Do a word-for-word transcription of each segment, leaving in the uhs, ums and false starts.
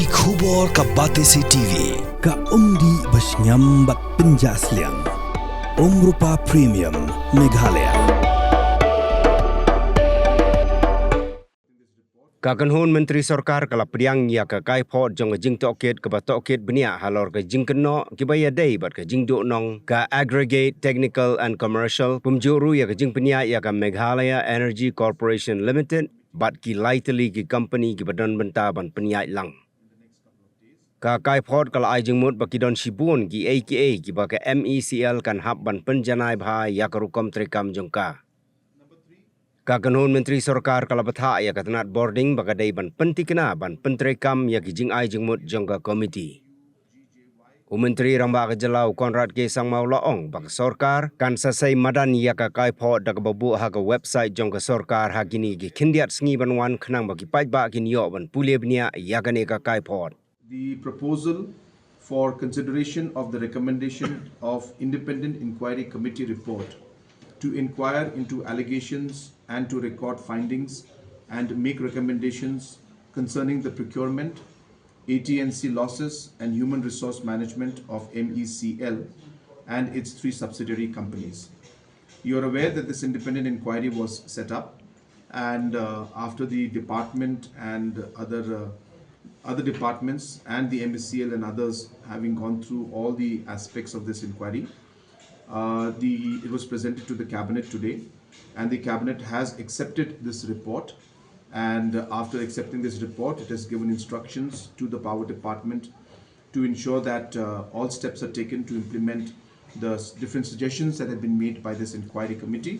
Khubor ka Batesi T V, ka umdih ba shngiam bad pynjah sliang. Umrupa Premium, Meghalaya. Ka kynhun Myntri Sorkar ka la pdiang ïa ka kaiphod jong ka jingtohkit kaba tohkit bniah halor ka jingkynnoh kiba ïadei bad ka jingduh nong ka Aggregate Technical and Commercial, kumjuh ruh ïa ka jingpynïaid ïa ka Meghalaya Energy Corporation Limited bad ki lai tylli ki kompani kiba don bynta ban pynïaid lang. Ka kaiphod ka la ai jingmut ba ki don shibun kiei kiei kiba ka M E C L kan hap ban pynjanai bha ïa ka rukom treikam jong ka. Ka kynhun Myntri Sorkar ka la bthah ïa ka tnat bording ba ka dei ban pynthikna ban pyntreikam ïa ki jingai jingmut jong ka komiti. U Myntri Rangbah ka Jylla u Conrad K Sangma u la ong ba ka sorkar kan sa sei madan ïa ka kaiphod da kaba buh ha ka website jong ka sorkar ha kine ki khyndiat sngi ban wan khnang ba ki paidbah kin ïoh ban pule bniah ïa kane ka kaiphod. The proposal for consideration of the recommendation of Independent Inquiry Committee report to inquire into allegations and to record findings and make recommendations concerning the procurement, A T and C losses, and human resource management of M E C L and its three subsidiary companies. You are aware that this independent inquiry was set up, and uh, after the department and other uh, other departments and the M E C L and others having gone through all the aspects of this inquiry, uh, the it was presented to the cabinet today, and the cabinet has accepted this report. And uh, after accepting this report, it has given instructions to the power department to ensure that uh, all steps are taken to implement the s- different suggestions that have been made by this inquiry committee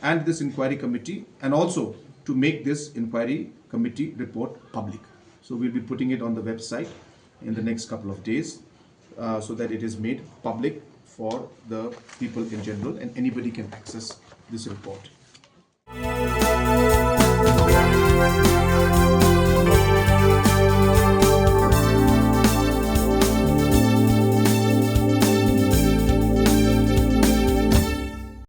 and this inquiry committee, and also to make this inquiry committee report public. So we'll be putting it on the website in the next couple of days uh, so that it is made public for the people in general and anybody can access this report.